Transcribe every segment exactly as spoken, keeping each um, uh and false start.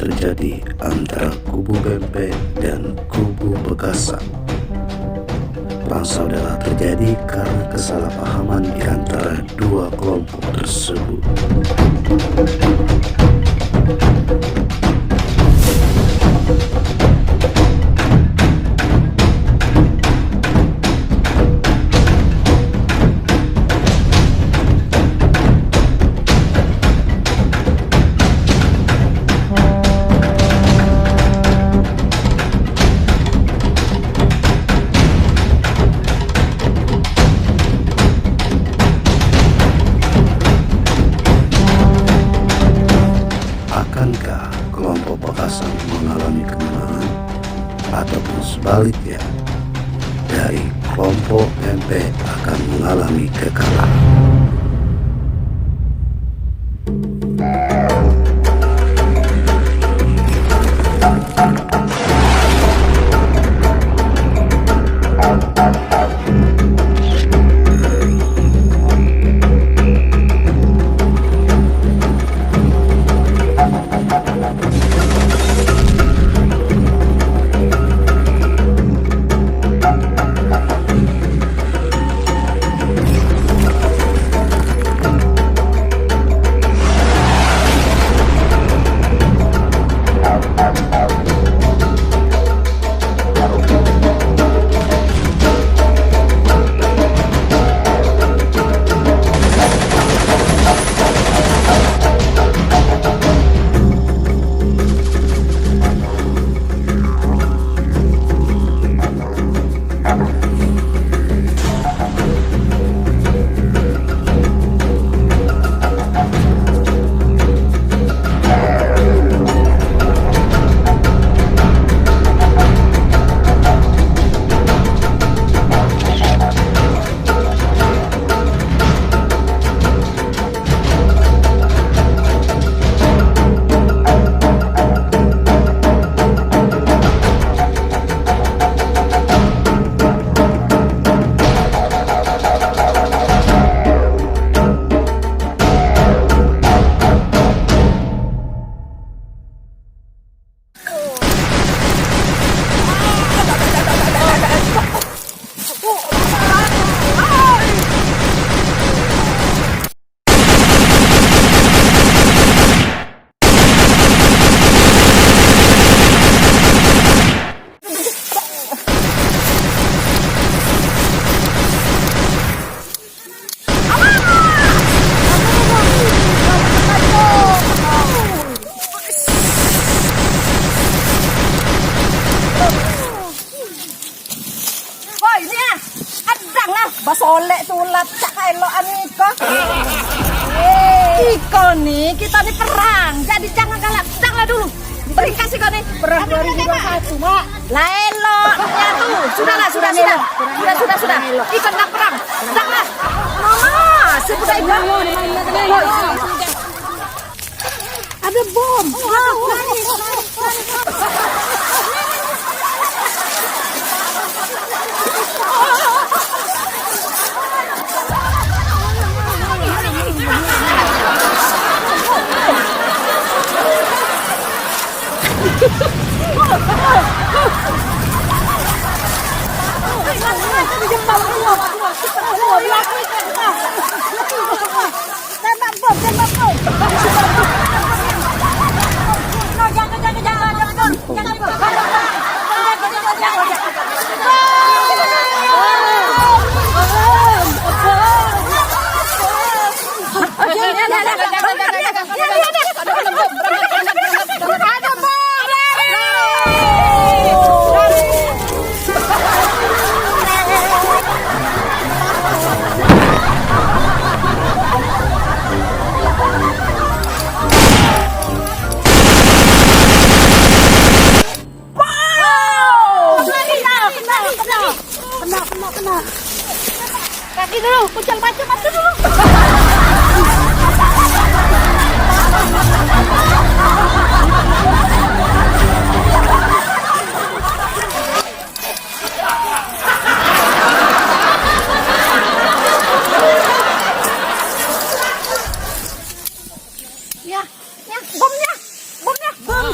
terjadi antara kubu Pempek dan kubu Bekasang. Perang saudara terjadi karena kesalahpahaman di antara dua kelompok tersebut. Akankah kelompok Bekasang mengalami kemenangan, ataupun sebaliknya, dari kelompok Pempek akan mengalami kekalahan? Woi, ni ah. Kedang lah. Basolek sulap cak kaelokan iko. Eh, iko ni, kita ni perang. Jadi jangan galak. Kedang lah dulu. Beringkas iko ni. Perang dua ribu dua satu, Mak. Lah elok nyatu. Sudahlah, sudah, sudah. Sudah, sudah, sudah. Iko nak perang. Kedang lah. Mama, si budak itu. Ada bom. Wow. Tembak bom, tembak bom. No, jangan, jangan, jangan, jangan, jangan, jangan. Ada bom. Wow! Kena, kena, kena. Kena, kena, kena. Kaki dulu, kucing macam apa dulu? Ya, ya, bomnya, bomnya, bom,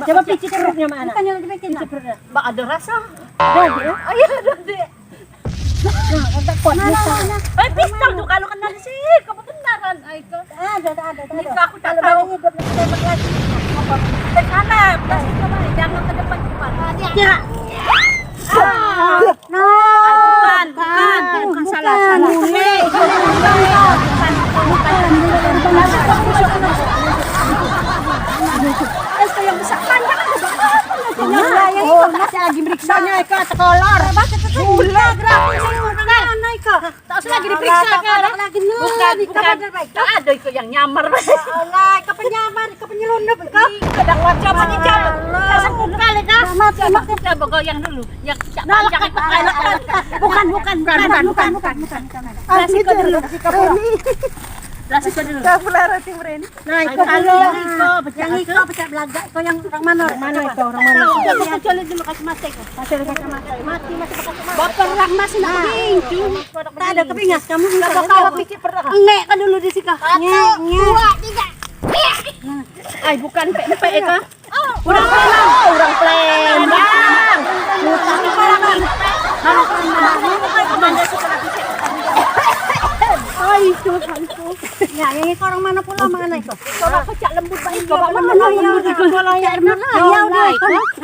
Coba picit perutnya, Mak. Bukannya lagi bikin, Mak. Picit perutnya. Mbak, ada rasa. Ada, ya? Ayo, ada, Dek. Nah, agak kuat. Nah, nah, nah, nah. Eh, pistol tuh kalau kena di sini, kebenaran. Aiko. Tak ada, tak ada, tak ada. Itu aku tak tahu. Kalau hidup, nanti tembak lagi. Ke sana, plastik coba, jangan ke depan, depan. Ah, dia. Ya. Ah. Nah, bukan, bukan, bukan, salah, salah. Bukan, bukan, bukan. Bukan, bukan, bukan. Eh, yang besar panjang ada. Oh, masih lagi meriksanya, Eka, sekolah. Baca tuh, udah gratis, ini mana, Eka? Tak usah lagi diperiksa, Eka. Bukan, bukan. Tak ada ikut yang nyamar. Ya Allah, Eka penyamar, Eka penyelundup, Eka. Ih, kadang macam macam. Alah. Jangan buka, Eka. Jangan buka, begoyang dulu. Yang cak panjang itu kayak. Bukan, bukan, bukan, bukan, bukan, bukan, bukan. Ah, plastik kau dulu. Plastik kau dulu. Kau pula roti mereni. Nah, iko dulu. Yang iko pecak belagak, iko yang orang mana? Orang mana iko? Orang mana? Tahu, kita cari dulu kacamata iko. Cari kacamata. Mati, mati pakai kacamata. Baper orang masih nak bingung. Tak ada kepingas kamu. Enggak apa-apa, picit perut. Engek kau dulu di sika. Satu, dua, tiga. Ai, bukan pek-pek iko. Orang Palembang, orang Palembang. Mana Palembang? Mana sekolah fisik? Oh, itu, itu. Ya, yang itu orang mana pula, mana itu? Coba aku cak lembut baik. Coba mana lembut itu? Kalau ya, ya udah. Nah,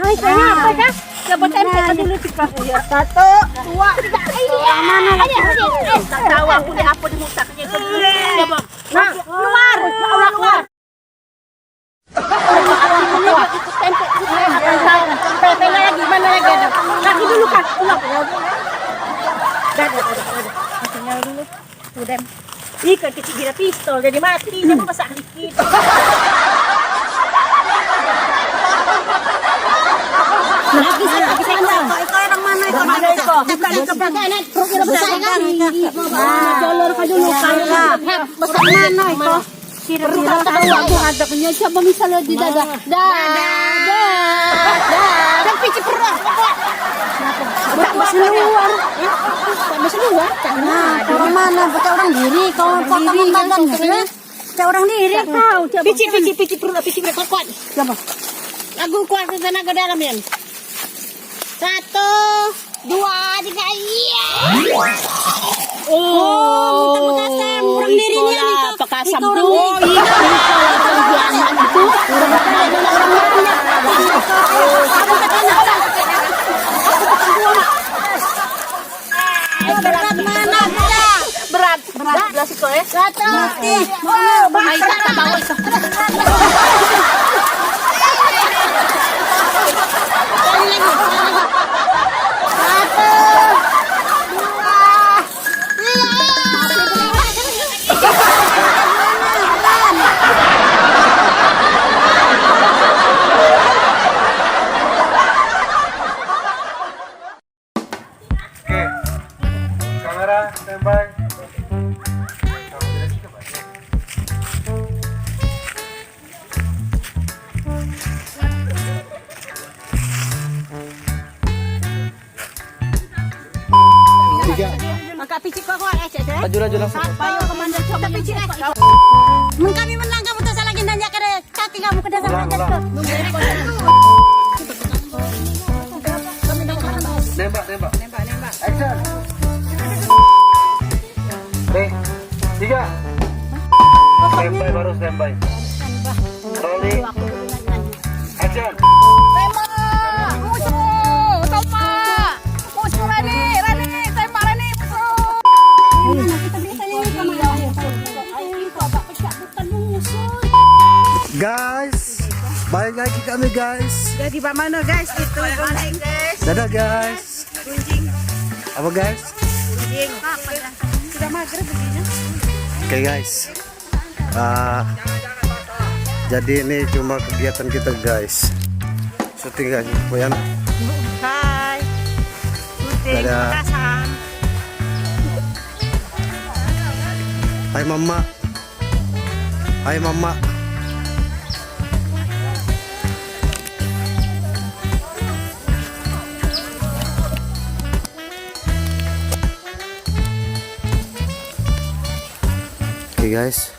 itu apa dah? Coba tempel dulu sika. Satu, dua, tiga. Mana lagi? Tak tahu aku ni apa di mutaknya itu. Coba. Nah, keluar. Ya Allah, keluar. Mana lagi? Mana lagi ada? Lagi dulu kan? Ulang. Dah, dah, dah, dah. Masih nyala dulu. Udah. Ih, kan kecil gila pistol jadi mati. Dia mau masak dikit. Lagi, lagi, lagi. Itu orang mana itu? Mana itu? Bukan itu, bukan itu. Perutnya besar kan? Nah, jolor ke dulu, karena besar mana itu? Kira-kira tahu aku ngadepnya. Coba misalnya di dada. Dah, dah, dah. Dan pici perut. Tak bisa keluar. Tak bisa keluar. Nah, orang mana? Bukan orang diri. Kau potong badan. Cak orang diri. Tak tahu, coba. Pici, pici, pici perut, pici perut, kuat. Coba. Lagu kuat tenaga dalam, Yan. Satu, dua, tiga, iya. Oh, orang diri ni, sekolah Pekasam tu. Oh, iya. Berat mana, Bunda? Berat. Berat, belah siko, eh. Satu. Mati. Ayo, kita bawa. Sekali lagi, sekali lagi. Satu. Dua. Tiga. Oke. Kamera, standby. Tiga. Angkat picik kau kuat, eh, Cek, eh. Laju, laju, langsung. Payo komandan, coba picik, eh. Mun kami menang, kamu tak salah gini, nanya kere. Kaki kamu kena sama jatuh. Nembak, nembak. Nembak, nembak. Action. Nih, tiga. Standby, baru standby. Rolling. Action. Tembak. Musuh. Tembak. Musuh, Rani, Rani, tembak, Rani, musuh. Guys, balik lagi kami, guys. Jadi, bak mano, guys? Itu. Dadah, guys. Apa, guys? Sudah mager begini. Oke, guys. Ah, jadi ini cuma kegiatan kita, guys. Syuting, guys. Boyan. Hai. Syuting. Dadah. Petasan. Hai, Mama. Hai, Mama. Oke, guys.